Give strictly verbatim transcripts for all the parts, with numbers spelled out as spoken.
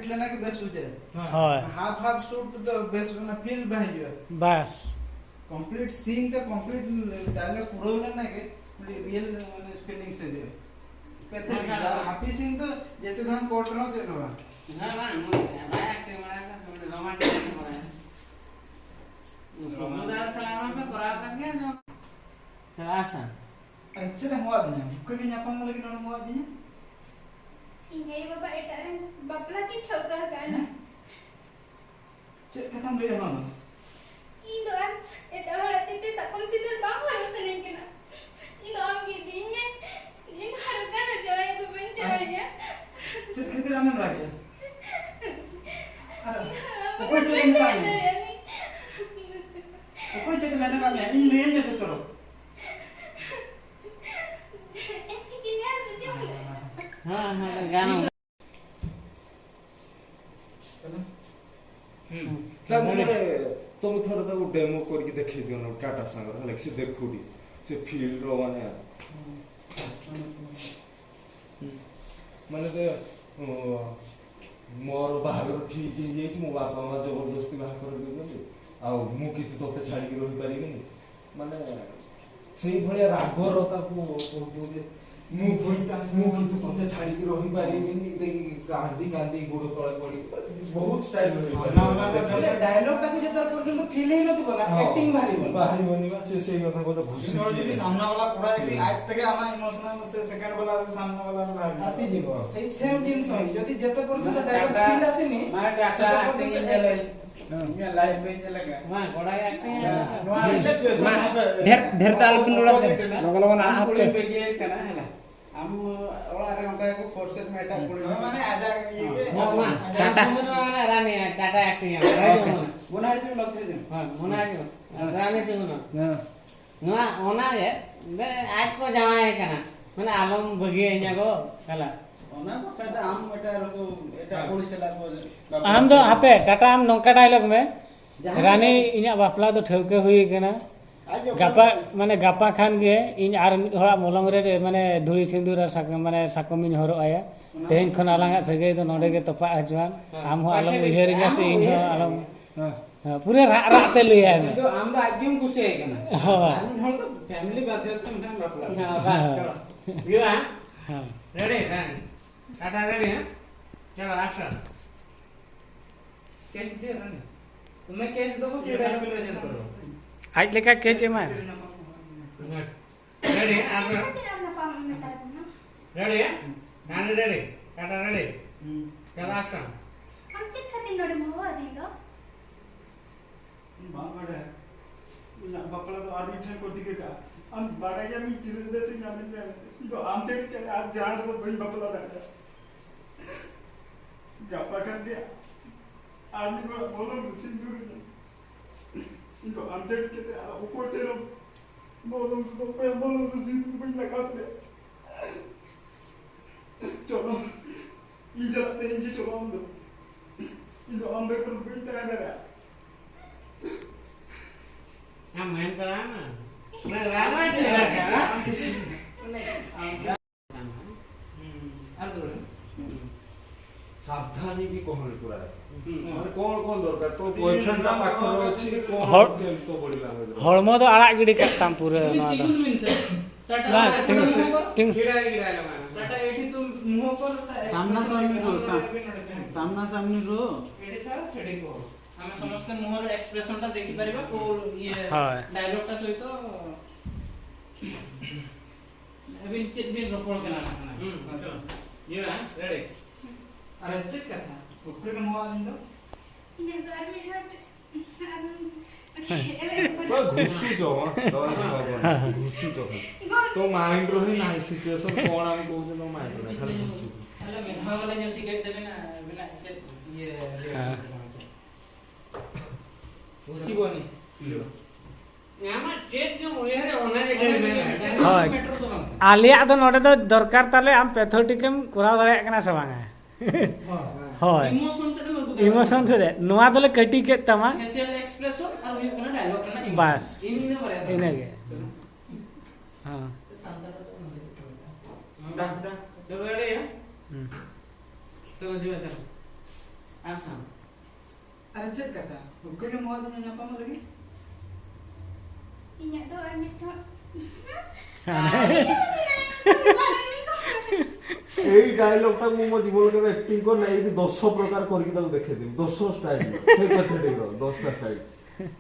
ᱞᱮᱱᱟ ᱜᱮ ᱵᱮᱥ ᱵᱩᱡᱷᱟᱹᱜᱼᱟ᱾ ᱦᱳᱭ᱾ ᱦᱟᱯ ᱦᱟᱯ ᱥᱩᱴ ᱫᱚ ᱵᱮᱥ, ᱚᱱᱟ ᱯᱷᱤᱞ ᱵᱟᱭ ᱦᱤᱡᱩᱜᱼᱟ᱾ ᱵᱟᱥ᱾ ᱠᱚᱢᱯᱞᱤᱴ ᱥᱤᱱ ᱛᱮ ᱠᱚᱢᱯᱞᱤᱴ ᱰᱟᱭᱞᱚᱜ ᱯᱩᱨᱟᱹᱣ ᱞᱮᱱᱟ ᱜᱮ ᱢᱤᱫᱴᱤᱡ ᱨᱤᱭᱮᱞ ᱢᱟᱱᱮ ᱯᱷᱤᱞᱤᱝᱥ ᱦᱤᱡᱩᱜᱼᱟ᱾ ᱯᱮᱛᱮ ᱟᱪᱪᱷᱟ᱾ ᱟᱨ ᱦᱟᱯᱤ ᱥᱤᱱ ᱫᱚ ᱡᱮᱛᱮ ᱫᱷᱟᱱ ᱠᱚᱴ ᱨᱮᱦᱚᱸ ᱪᱮᱫ ᱦᱚᱸ ᱵᱟᱝ᱾ ᱦᱮᱸ, ᱵᱟᱝ, ᱢᱚᱡᱽ ᱜᱮ᱾ ᱵᱟᱭ ᱟᱠᱴᱤᱝ ᱵᱟᱲᱟ ᱠᱟᱫᱟ, ᱢᱟᱱᱮ ᱨᱳᱢᱟᱱᱴᱤᱠ ᱮᱠᱴᱤᱝ ᱵᱟᱲᱟᱭᱟ᱾ ᱥᱩᱢᱩ ᱫᱟᱫᱟ ᱥᱟᱞᱟᱜ ᱢᱟ ᱯᱮ ᱠᱚᱨᱟᱣ ᱠᱟᱱ ᱜᱮᱭᱟ, ᱡᱚᱢ᱾ ᱪᱟᱞᱟᱜ ᱟᱥᱟ᱾ ᱟᱨ ᱪᱮᱫ ᱮᱢ ᱦᱚᱦᱚᱣᱟᱫᱤᱧᱟ? ᱵᱷᱩᱠᱟᱹ ᱜᱮ ᱧᱟᱯᱟᱢ ᱞᱟᱹᱜᱤᱫ ᱱᱚᱰᱮᱢ ᱦᱚᱦᱚᱣᱟᱫᱤᱧᱟ? ᱤᱧ ᱟᱭᱳ ᱵᱟᱵᱟ ᱮᱴᱟᱜ ᱨᱮᱱ ᱵᱟᱯᱞᱟ ᱠᱤᱱ ᱴᱷᱟᱹᱣᱠᱟᱹ ᱟᱠᱟᱫᱼᱟ᱾ ᱦᱮᱸ? ᱪᱮᱫ ᱠᱟᱛᱷᱟᱢ ᱞᱟᱹᱭᱟ ᱢᱟ ᱚᱱᱟ? ᱤᱧ ᱫᱚ ᱟᱨ ᱮᱴᱟᱜ ᱦᱚᱲᱟᱜ ᱛᱤ ᱛᱮ ᱥᱟᱠᱚᱢ ᱥᱤᱸᱫᱩᱨ ᱵᱟᱝ ᱦᱚᱨᱚᱜ ᱥᱟᱱᱟᱧ ᱠᱟᱱᱟ᱾ ᱤᱧ ᱫᱚ ᱟᱢ ᱜᱮ ᱤᱫᱤᱭᱤᱧ ᱢᱮ᱾ ᱤᱧ ᱫᱚ ᱟᱨ ᱚᱠᱟ ᱨᱮ ᱡᱟᱶᱟᱭ ᱫᱚ ᱵᱟᱹᱧ ᱡᱟᱶᱟᱭᱟ᱾ ᱪᱮᱫ ᱠᱷᱟᱹᱛᱤᱨ ᱟᱢᱮᱢ ᱨᱟᱜᱮᱜᱼᱟ? ᱟᱨ ᱤᱧ ᱫᱚ ᱚᱠᱚᱭ ᱪᱮᱫ ᱮ ᱢᱮᱛᱟᱫ ᱢᱮᱭᱟ? ᱫᱟᱲᱮᱭᱟᱜᱼᱟ᱾ ᱚᱠᱚᱭ ᱪᱮᱫ ᱮ ᱢᱮᱱ ᱟᱠᱟᱫ ᱢᱮᱭᱟ? ᱤᱧ ᱞᱟᱹᱭᱟᱹᱧ ᱢᱮ ᱵᱮᱥ ᱪᱚᱨᱚᱠ᱾ ᱦᱮᱸ, ᱦᱮᱸ, ᱜᱟᱱᱚᱜ᱾ ᱦᱩᱸ। ନା, ଥରେ, ତମେ ଥରେ ତାକୁ ଡେମୋ କରିକି ଦେଖେଇ ଦିଅ ନା, ଟାଟା ସାଙ୍ଗର, ହେଲା କି? ସେ ଦେଖୁଟି, ସେ ଫିଲ୍ଡର ମାନେ, ମାନେ ତ, ଅ, ମୋର ବାହାଘର ଠିକ୍ ହେଇଯାଇଛି, ମୋ ବାପା ମା ଜବରଦସ୍ତି ବାହା କରିଦେଉଛନ୍ତି, ଆଉ ମୁଁ କିନ୍ତୁ ତତେ ଛାଡ଼ିକି ରହିପାରିବିନି। ମାନେ, ସେଇଭଳିଆ ରାଗର ତାକୁ କହୁଥିବ ଯେ, "ମୁଁ, ମୁଁ କିନ୍ତୁ ତତେ ଛାଡ଼ିକି ରହିପାରିବିନି", ଦେଖି କାନ୍ଦି କାନ୍ଦି ଗୋଡ଼ ତଳେ ପଡ଼ି, ବହୁତ ଷ୍ଟାଇଲ୍ ରହିବ। ସାମ୍ନା ବାଲା ଡାଇଲଗ୍ ତାକୁ ଯେତେବେଳେ ପର୍ଯ୍ୟନ୍ତ ଫିଲ୍ ହେଇନଥିବ ନା, ହଁ। ଆକ୍ଟିଂ ବାହାରିବନି। ବାହାରିବନି ବା, ସେ ସେଇ କଥା କହୁଛି, ଘୁଷୁଛି। ଯଦି ସାମ୍ନା ବାଲା ପୁରା ଏମିତି ଆକ୍ଟ ଆଜ ଇମୋସନାଲ, ସେ ସେକେଣ୍ଡ ବାଲା, ସାମ୍ନା ବାଲା ବାହାରିବ। ଆସିଯିବ। ସେଇ ସେମ୍ ଜିନିଷ ହିଁ, ଯଦି ଯେତେ ପର୍ଯ୍ୟନ୍ତ ଡାଇଲଗ୍ ଫିଲ୍ ଆସିନି, ମାନେ ଟାଟା ସେତେ ଆକ୍ଟିଂ ପର୍ଯ୍ୟନ୍ତ ଇଞ୍ଜିନିୟର। ᱤᱧᱟᱹᱜ ᱞᱟᱭᱤᱯᱷ ᱨᱮᱧ ᱧᱮᱞ ᱟᱠᱟᱫᱼᱟ। ᱵᱟᱝ, ᱠᱚᱲᱟ ᱜᱮ ᱟᱠᱴᱤᱝ ᱟᱭ᱾ ᱱᱚᱣᱟ ᱥᱤᱪᱩᱭᱮᱥᱚᱱ ᱢᱟ, ᱦᱟᱯᱮ᱾ ᱰᱷᱮᱨ, ᱰᱷᱮᱨ ᱫᱚ ᱟᱞᱚᱵᱤᱱ ᱨᱚᱲᱟ ᱥᱮ᱾ ᱟᱢ ᱞᱚᱜᱚ ᱞᱚᱜᱚ ᱱᱟᱦᱟᱜ ᱠᱩᱲᱤ ᱦᱟᱯᱮ᱾ ᱵᱮᱜᱮ ᱠᱟᱱᱟ, ᱦᱮᱸ᱾ ᱟᱢ ᱚᱲᱟᱜ ᱨᱮ ᱚᱱᱠᱟ ᱜᱮᱠᱚ ᱯᱷᱳᱨᱥᱮᱰ ᱢᱮ, ᱮᱴᱟᱜ ᱠᱩᱲᱤ᱾ ᱱᱚᱣᱟ ᱢᱟᱱᱮ ᱟᱡᱟᱜ ᱤᱭᱟᱹ ᱜᱮ᱾ ᱦᱚᱸ, ᱢᱟ, ᱟᱡᱟᱜ ᱴᱟᱴᱟ᱾ ᱡᱩᱜᱩᱱ ᱢᱟ ᱢᱟᱱᱮ ᱨᱟᱱᱤ, ᱴᱟᱴᱟ ᱟᱠᱴᱤᱝ ᱟᱢ᱾ ᱦᱳᱭ, ᱳᱠᱮ᱾ ᱢᱟ᱾ ᱢᱚᱱᱮ ᱦᱤᱡᱩᱜ, ᱱᱚᱛᱮ ᱦᱤᱡᱩᱜ᱾ ᱦᱳᱭ, ᱢᱚᱱᱮ ᱦᱤᱡᱩᱜ᱾ ᱦᱮᱸ᱾ ᱨᱟᱱᱤ ᱡᱩᱜᱩᱱ᱾ ᱦᱮᱸ᱾ ᱱᱚᱣᱟ ᱚᱱᱟᱜᱮ, ᱵᱮ-, ᱟᱡ ᱠᱚ ᱡᱟᱶᱟᱭ ᱠᱟᱱᱟ, ᱢᱟᱱᱮ ᱟᱞᱚᱢ ᱵᱟᱹᱜᱤᱭᱟᱹᱧᱟ ᱜᱚ, ᱦᱮᱞᱟ᱾ ᱚᱱᱟ ᱵᱟᱠᱷᱟᱡ ᱫᱚ ᱟᱢ ᱮᱴᱟᱜ ᱨᱚᱠᱚᱢ, ᱮᱴᱟᱜ ᱦᱮᱸ᱾ ᱠᱩᱲᱤ ᱥᱟᱞᱟᱜ ᱠᱚ ᱵᱟᱯᱞᱟ ᱟᱢ ᱫᱚ ᱠᱟᱱᱟ᱾ ᱦᱟᱯᱮ, ᱴᱟᱴᱟ, ᱟᱢ ᱱᱚᱝᱠᱟ ᱰᱟᱭᱞᱚᱜ ᱢᱮ, ᱡᱟᱦᱟᱸ "ᱨᱟᱱᱤ, ᱞᱮᱠᱟ ᱤᱧᱟᱹᱜ ᱵᱟᱯᱞᱟ ᱫᱚ ᱴᱷᱟᱹᱣᱠᱟᱹ ᱦᱩᱭ ᱠᱟᱱᱟ᱾ ᱟᱡ ᱡᱚᱠᱷᱚᱱ ᱜᱟᱯᱟ, ᱢᱟᱱᱮ ᱜᱟᱯᱟ ᱠᱷᱟᱱ ᱜᱮ ᱤᱧ ᱟᱨ ᱢᱤᱫ ᱦᱚᱲᱟᱜ ᱢᱚᱞᱚᱝ ᱨᱮ, ᱢᱟᱱᱮ ᱫᱷᱩᱲᱤ ᱥᱤᱸᱫᱩᱨ ᱟᱨ ᱥᱟᱠ-, ᱢᱟᱱᱮ ᱥᱟᱠᱚᱢ ᱤᱧ ᱦᱚᱨᱚᱜ ᱟᱭᱟ᱾ ᱛᱮᱦᱮᱧ ᱠᱷᱚᱱ ᱟᱞᱟᱝᱟᱜ ᱥᱟᱹᱜᱟᱹᱭ ᱫᱚ ᱱᱚᱰᱮ ᱜᱮ ᱛᱚᱯᱟᱜ ᱦᱚᱪᱚᱣᱟᱱ᱾ ᱟᱢ ᱦᱚᱸ ᱟᱞᱚᱢ ᱩᱭᱦᱟᱹᱨᱤᱧᱟ ᱥᱮ ᱤᱧ ᱦᱚᱸ ᱟᱞᱚᱢ᱾ ᱦᱮᱸ᱾ ᱦᱮᱸ, ᱯᱩᱨᱟᱹ ᱨᱟᱜ ᱨᱟᱜ ᱛᱮ ᱞᱟᱹᱭᱟᱭ ᱢᱮ᱾ ᱩᱱᱤ ᱫᱚ ᱟᱢ ᱫᱚ ᱟᱡ ᱜᱮᱢ ᱠᱩᱥᱤᱭᱟᱭ ᱠᱟᱱᱟ᱾ ᱦᱳᱭ᱾ ᱟᱨ ᱢᱤᱫ ᱦᱚᱲ ᱫᱚ family ᱵᱟᱫᱷᱭᱚ ᱛᱮ ᱢᱤᱫᱴᱟᱝ ᱵᱟᱯᱞᱟ᱾ ᱦᱮᱸ, ᱵᱟᱥ, ᱦᱮᱸ᱾ ᱪᱚᱞᱚ᱾ ᱦᱩᱭᱩᱜᱼᱟ? ᱦᱮᱸ᱾ Ready? ᱦᱮᱸ᱾ ᱴᱟᱴᱟ ready, ᱦᱮᱸ? ᱪᱚᱞᱚ, action. Catch ᱫᱮ ᱨᱟᱱᱤ. तुम्हें catch दो, बस ये dialogue present करो. ᱟᱡ ᱞᱮᱠᱟ catch ᱮᱢᱟᱭ ᱢᱮ᱾ Ready, ᱟᱨ ᱪᱮᱫ ᱠᱷᱟᱹᱛᱤᱨ ᱟᱢ ᱧᱟᱯᱟᱢ ᱮᱢ ᱢᱮᱛᱟᱭ ᱠᱟᱱᱟ? Ready, ᱦᱮᱸ? Ready, ready. ᱴᱟᱴᱟ ready. ᱦᱩᱸ᱾ ᱪᱚᱞᱚ, action. ᱟᱢ ᱪᱮᱫ ᱠᱷᱟᱹᱛᱤᱨ ᱱᱚᱰᱮᱢ ᱦᱚᱦᱚ ᱟᱹᱫᱤᱧ ᱫᱚ? ᱤᱧ ᱵᱟᱢ ᱵᱟᱰᱟᱭᱟ? ᱤᱧᱟᱹᱜ ᱵᱟᱯᱞᱟ ᱫᱚ ᱟᱨ ᱢᱤᱫ ᱴᱷᱮᱱ ᱠᱚ ᱴᱷᱤᱠᱟᱹ ᱠᱟᱜᱼᱟ᱾ ᱟᱢ ᱵᱟᱰᱟᱭ ᱜᱮᱭᱟᱢ ᱤᱧ ᱛᱤᱱᱟᱹᱜ ᱵᱮᱥ ᱤᱧ ᱟᱢᱤᱧ ᱢᱮᱱ᱾ ᱤᱧ ᱫᱚ ᱟᱢ ᱴᱷᱮᱱ ᱜᱮ ᱟᱨ ᱡᱟᱦᱟᱸ ᱨᱮᱫᱚ ᱵᱟᱹᱧ ᱵᱟᱯᱞᱟ ᱫᱟᱲᱮᱭᱟᱜᱼᱟ᱾ ᱜᱟᱯᱟ ᱠᱷᱟᱱ ᱜᱮ ᱟᱨ ᱢᱤᱫ ᱦᱚᱲᱟᱜ ᱵᱚᱞᱚᱱ ᱨᱮ ᱥᱤᱸᱫᱩᱨ ᱤᱧ᱾ ᱤᱧ ᱫᱚ ᱟᱢ ᱡᱟᱹᱲᱤ ᱠᱟᱛᱮ ᱟᱨ ᱚᱠᱚᱭ ᱴᱷᱮᱱ ᱦᱚᱸ ᱵᱚᱞᱚᱱ ᱨᱮᱫᱚ, ᱚᱠᱚᱭᱟᱜ ᱵᱚᱞᱚᱱ ᱨᱮ ᱥᱤᱸᱫᱩᱨ ᱵᱟᱹᱧ ᱞᱟᱜᱟᱣ ᱫᱟᱲᱮᱭᱟᱜᱼᱟ᱾ ᱪᱚᱞᱚ, ᱤᱧ ᱥᱟᱞᱟᱜ ᱛᱮᱦᱮᱧ ᱜᱮ ᱪᱚᱞᱚ ᱟᱢ ᱫᱚ᱾ ᱤᱧ ᱫᱚ ᱟᱢ ᱵᱮᱜᱚᱨ ᱵᱟᱹᱧ ᱛᱟᱦᱮᱸ ᱫᱟᱲᱮᱭᱟᱜᱼᱟ᱾ ᱟᱢ ᱢᱮᱱ ᱛᱟᱞᱟᱝ ᱢᱮ᱾ ᱚᱱᱟ ᱨᱟᱱ ᱢᱟ ᱴᱷᱤᱠ ᱜᱮᱭᱟ᱾ ᱟᱢ ᱫᱚ ᱦᱩᱸ᱾ ᱟᱨ ᱫᱚ ᱵᱚᱞᱮ? ᱥᱟᱵᱫᱷᱟᱱᱤ ᱜᱮ ᱠᱚᱦᱚᱱ ᱠᱚᱨᱟᱣ᱾ ᱦᱩᱸ᱾ ᱢᱟᱱᱮ ᱠᱚᱱ ᱠᱚᱱ ᱫᱚᱨᱠᱟᱨ? ᱛᱚ boyfriend ᱨᱮᱱᱟᱜ ᱯᱟᱛᱷᱟᱨ ᱚᱪᱷᱤ ᱠᱚ ᱦᱚᱲ-, ᱦᱚᱲ ᱵᱚᱰᱤ ᱞᱟᱝᱜᱩᱭᱮᱡᱽ᱾ ᱦᱚᱲᱢᱚ ᱫᱚ ᱟᱲᱟᱜ ᱜᱤᱰᱤ ᱠᱟᱜ ᱛᱟᱢ ᱯᱩᱨᱟᱹ ᱱᱚᱣᱟ ᱫᱚ᱾ ᱛᱤᱸᱜᱩᱱ ᱵᱤᱱ ᱥᱮ᱾ ᱴᱟᱴᱟ ᱵᱟᱝ, ᱟᱲᱟᱜ ᱛᱤᱸᱜᱩ, ᱜᱤᱰᱤ ᱠᱟᱜ᱾ ᱛᱤᱸᱜᱩ᱾ ᱴᱟᱴᱟ ᱮᱴᱤ ᱛᱩᱢ ᱢᱩᱦᱚ ᱠᱚ ᱥᱟᱢᱱᱟ ᱥᱟᱢᱱᱤ ᱨᱚ, ᱥᱟ-, ᱥᱟᱢᱱᱟ ᱥᱟᱢᱱᱤ ᱨᱚ। ଏଠି ଥାଅ, ସେଠି କୁହ। ଆମେ ସମସ୍ତେ ମୁହଁର ଏକ୍ସପ୍ରେସନଟା ଦେଖିପାରିବା, କୋଉ ଇଏ ହଏ। ଡାଇଲଗଟା ସହିତ। ᱟᱹᱵᱤᱱ ᱪᱮᱫ ᱵᱤᱱ ᱨᱚᱯᱚᱲ ᱠᱟᱱᱟ? ᱦᱩᱸ, ᱪᱚᱞᱚ᱾ ᱤᱭᱟᱹ, ᱦᱮᱸ, ᱨᱮᱰᱤ? ᱟᱨ ᱪᱮᱫ ᱠᱟᱛᱷᱟ? ᱚᱠᱚᱭ ᱵᱮᱱ ᱦᱚᱦᱚᱣᱟᱫ ᱞᱤᱧ ᱫᱚ? ᱤᱧᱟᱹᱜ ᱫᱚ ᱟᱨ ᱢᱤᱫ ᱦᱚᱲ ᱴᱷᱮᱱ, ᱟᱨ ᱛᱚ ᱜᱷᱩᱥᱩ ᱪᱚ, ᱛᱚ ᱜᱷᱩᱥᱩ ᱪᱚ। ତୋ ମାଇଣ୍ଡ ର ହିଁ ନାହିଁ ସିଚୁଏସନ, କଣ ଆମେ କହୁଛୁ ତୋ ମାଇଣ୍ଡ ର ନାହିଁ, ଖାଲି ଘୁଷୁଛୁ। ᱛᱟᱦᱞᱮ ᱢᱮᱫᱦᱟ ᱵᱟᱞᱟ ᱧᱮᱞ ᱴᱷᱤᱠ ᱠᱮᱫ ᱛᱟᱵᱮᱱᱟ, ᱟᱵᱮᱱᱟᱜ ᱪᱮᱫ ᱤᱭᱟᱹ ᱦᱮᱸ। ᱜᱷᱩᱥᱤ ᱵᱚᱱᱤ। ᱟᱢᱟᱜ ᱪᱮᱫ ᱡᱮᱢ ᱩᱭᱦᱟᱹᱨᱟ ᱚᱱᱟ ᱜᱮ ᱞᱟᱹᱭ ᱢᱮ᱾ ᱦᱳᱭ᱾ ᱢᱮᱴᱨᱳ ᱫᱚ ᱵᱟᱝ᱾ ᱟᱞᱮᱭᱟᱜ ᱫᱚ ᱱᱚᱰᱮ ᱫᱚ ᱫᱚᱨᱠᱟᱨ ᱛᱟᱞᱮ ᱟᱢ ᱯᱮᱛᱷᱳᱴᱤᱠ ᱮᱢ ᱠᱚᱨᱟᱣ ᱫᱟᱲᱮᱭᱟᱜ ᱠᱟᱱᱟ ᱥᱮ ᱵᱟᱝᱟ? ᱦᱳᱭ᱾ ᱦᱳᱭ᱾ ᱤᱢᱳᱥᱚᱱ ᱛᱮᱫ ᱮᱢ ᱟᱹᱜᱩ ᱫᱟᱲᱮᱭᱟᱜᱼᱟ᱾ ᱤᱢᱳᱥᱚᱱ ᱛᱮᱫ᱾ ᱱᱚᱣᱟ ᱫᱚᱞᱮ ᱠᱟᱹᱴᱤ ᱠᱮᱫ ᱛᱟᱢᱟ᱾ ᱯᱷᱮᱥᱤᱭᱟᱞ ᱮᱠᱥᱯᱨᱮᱥᱚᱱ ᱟᱨ ᱦᱩᱭᱩᱜ ᱠᱟᱱᱟ ᱰᱟᱭᱞᱚᱜ ᱨᱮᱱᱟᱜ ᱤᱢᱳᱥᱚᱱ᱾ ᱵᱟᱥ᱾ ᱤᱱᱟᱹ ᱵᱟᱨᱭᱟ ᱫᱚ᱾ ᱤᱱᱟᱹᱜᱮ᱾ ᱦᱮᱸ᱾ ᱥᱟᱱᱛᱟᱲ ᱫᱚ ᱚᱱᱟ ᱜᱮ ᱠᱚ ᱢᱮᱛᱟᱜᱼᱟ᱾ ᱫᱟ, ᱫᱟ, ᱫᱟ, ᱫᱟ, ᱫᱟ᱾ ᱦᱩᱸ᱾ ᱪᱚᱞᱚ ᱦᱤᱡᱩᱜ ᱢᱮ, ᱪᱚᱞᱚ᱾ ᱟᱨ ᱥᱟᱶ᱾ ᱟᱨ ᱪᱮᱫ ᱠᱟᱛᱷᱟ? ᱩᱠᱤᱞᱮᱢ ᱦᱚᱦᱚ ᱟᱹᱫᱤᱧᱟ ᱧᱟᱯᱟᱢᱚᱜ ᱞᱟᱹᱜᱤᱫ? ᱤᱧᱟᱹᱜ ᱫᱚ ᱟᱨ ᱢᱤᱫᱴᱟᱝ ଏଇ ଡାଇଲଗଟା ମୁଁ ମୋ ଜୀବନରେ କେବେ ଆକ୍ଟିଂ କରିନି। ଏଇଠି ଦଶ ପ୍ରକାର କରିକି ତାକୁ ଦେଖେଇଦେବି, ଦଶ ଷ୍ଟାଇଲ। ସେ କଥାଟିର ଦଶଟା ଷ୍ଟାଇଲ।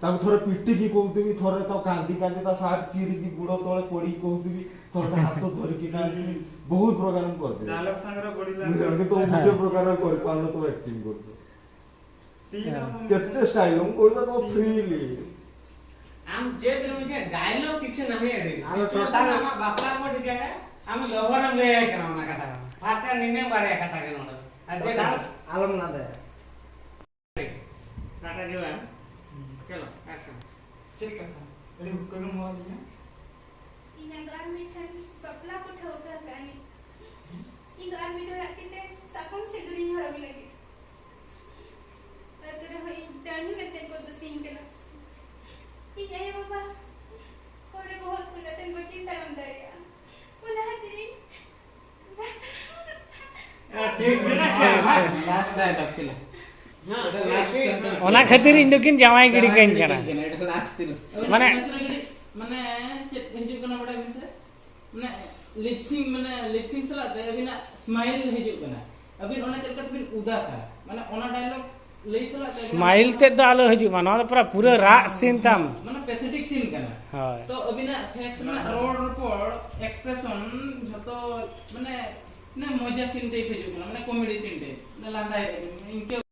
ତାକୁ ଥରେ ପିଟିକି କହୁଥିବି, ଥରେ ତାକୁ କାନ୍ଦି କାନ୍ଦି ତା ସାର୍ଟ ଚିରିକି ଗୁଡ଼ ତଳେ ପଡ଼ିକି କହୁଥିବି, ଥରେ ତା ହାତ ଧରିକି କାନ୍ଦିବି। ବହୁତ ପ୍ରକାର ମୁଁ କରିଦେବି। ଡାଇଲଗ ସାଙ୍ଗରେ ବଡି ମୁଁ ଲାଙ୍ଗୁଏଜ। ଜାଣିଛି, ତମ ଗୋଟେ ପ୍ରକାର କରିପାରୁନ, ତମ ଆକ୍ଟିଂ କରୁଛ। କେତେ ଷ୍ଟାଇଲ ମୁଁ କହିବା, ତମ ଫ୍ରିଲି। ᱟᱢ ᱪᱮᱫ ᱮᱢ ᱪᱮᱫ ᱰᱟᱭᱞᱚᱜ ᱠᱤᱪᱷᱩ ᱱᱟᱦᱤ ᱟᱹᱰᱤ ᱟᱨ ᱴᱳᱴᱟᱞ ᱟᱢᱟᱜ ᱵᱟᱯᱞᱟ ᱠᱚ ᱴᱷᱤᱠᱟᱹᱭᱟ᱾ ᱟᱢ ᱞᱚᱵᱚᱨ ᱮᱢ ᱞᱟᱹᱭ ᱟᱭ ᱠᱟᱱᱟ ᱚᱱᱟ ᱠᱟᱛᱷᱟ᱾ ᱯᱷᱟᱨᱪᱟ ᱱᱤᱱᱟᱹ ᱵᱟᱨᱭᱟ ᱠᱟᱛᱷᱟ ᱜᱮ ᱱᱚᱰᱮ᱾ ᱟᱨ ᱪᱮᱫ ᱴᱳᱴᱟᱞ ᱟᱞᱚᱢ ᱞᱟᱸᱫᱟᱭᱟ᱾ ᱴᱟᱴᱟ ᱜᱮ ᱵᱟᱝ᱾ ᱪᱚᱞᱚ, ᱟᱪᱪᱷᱟ᱾ ᱪᱮᱫ ᱠᱟᱛᱷᱟ? ᱟᱹᱰᱤ ᱦᱩᱠᱟᱹ ᱜᱮᱢ ᱦᱚᱦᱚ ᱟᱹᱫᱤᱧᱟ᱾ ᱤᱧᱟᱹᱜ ᱫᱚ ᱟᱨ ᱢᱤᱫᱴᱷᱮᱱ ᱵᱟᱯᱞᱟ ᱠᱚ ᱴᱷᱟᱹᱣᱠᱟᱹ ᱟᱠᱟᱫ ᱟᱹᱱᱤᱡ᱾ ᱤᱧ ᱫᱚ ᱟᱨ ᱢᱤᱫ ᱦᱚᱲᱟᱜ ᱛᱤᱛᱮ ᱥᱟᱠᱚᱢ ᱥᱤᱸᱫᱩᱨᱤᱧ ᱦᱚᱨᱚᱜ ᱞᱟᱹᱜᱤᱫ᱾ ᱟᱹᱛᱩ ᱨᱮᱦᱚᱸ ᱤᱧ ᱰᱟᱹᱱ ᱢᱮᱱᱛᱮ ᱠᱚ ᱫᱩᱥᱤᱧ ᱠᱟᱱᱟ᱾ ᱤᱧ ᱟᱭᱳ ᱵᱟᱵᱟ ᱦᱚᱲ ᱨᱮ ᱵᱚᱦᱚᱜ ᱛᱩᱞ ᱠᱟᱛᱮ ᱵᱟᱹᱠᱤᱱ ᱛᱟᱲᱟᱢ ᱫᱟᱲᱮᱭᱟᱜᱼᱟ᱾ ᱚᱱᱟ ᱠᱷᱟᱹᱛᱤᱨ ᱤᱧ ᱵᱟᱯᱞᱟ ᱞᱟᱥᱴ ᱰᱟᱭᱞᱚᱜ ᱠᱷᱮᱞᱟ᱾ ᱚᱱᱟ ᱠᱷᱟᱹᱛᱤᱨ ᱤᱧ ᱫᱚᱠᱤᱱ ᱡᱟᱶᱟᱭ ᱜᱤᱰᱤ ᱠᱟᱹᱧ ᱠᱟᱱᱟ᱾ ᱞᱟᱥᱴ ᱛᱤᱱᱟᱹᱜ ᱢᱟᱱᱮ ᱢᱟᱱᱮ ᱪᱮᱫ ᱦᱤᱡᱩᱜ ᱠᱟᱱᱟ ᱵᱟᱲᱟᱭ ᱵᱤᱱ ᱥᱮ? ᱢᱟᱱᱮ ᱞᱤᱯᱥᱤᱝ, ᱢᱟᱱᱮ ᱞᱤᱯᱥᱤᱝ ᱥᱟᱞᱟᱜ ᱛᱮ ᱟᱹᱵᱤᱱᱟᱜ ᱥᱢᱟᱭᱤᱞ ᱦᱤᱡᱩᱜ ᱠᱟᱱᱟ᱾ ᱟᱹᱵᱤᱱ ᱚᱱᱟ ᱪᱮᱫ ᱞᱮᱠᱟ ᱛᱮᱵᱤᱱ ᱩᱫᱟᱥᱟ, ᱢᱟᱱᱮ ᱚᱱᱟ ᱰᱟᱭᱞᱚᱜ ᱞᱟᱹᱭ ᱥᱟᱞᱟᱜ ᱛᱮ ᱟᱹᱵᱤᱱᱟᱜ ᱥᱢᱟᱭᱤᱞ ᱛᱮᱫ ᱫᱚ ᱟᱞᱚ ᱦᱤᱡᱩᱜ ᱢᱟ, ᱱᱚᱣᱟ ᱫᱚ ᱯᱩᱨᱟᱹ ᱯᱩᱨᱟᱹ ᱨᱟᱜ ᱥᱤᱱ ᱛᱟᱢ᱾ ᱢᱟᱱᱮ ᱯᱮᱛᱷᱮᱴᱤᱠ ᱥᱤᱱ ᱠᱟᱱᱟ᱾ ᱦᱳᱭ᱾ ᱛᱚ ᱟᱹᱵᱤᱱᱟᱜ ᱯᱷᱮᱥ ᱨᱮᱱᱟᱜ ᱨᱚᱲ ᱨᱚᱯᱚᱲ ᱮᱠᱥᱯᱨᱮᱥᱚᱱ ᱡᱷᱚᱛᱚ ᱢᱟᱱᱮ, ᱢᱟᱱᱮ ᱢᱚᱡᱟ ᱥᱤᱱ ᱴᱟᱭᱤᱯ ᱦᱤᱡᱩᱜ ᱠᱟᱱᱟ, ᱢᱟᱱᱮ ᱠᱚᱢᱮᱰᱤ ᱥᱤᱱ ᱴᱟᱭᱤᱯ, ᱢᱟᱱᱮ ᱞᱟᱸᱫᱟᱭᱮᱫ ᱟᱹᱵᱤᱱ ᱤᱱᱠᱟᱹ᱾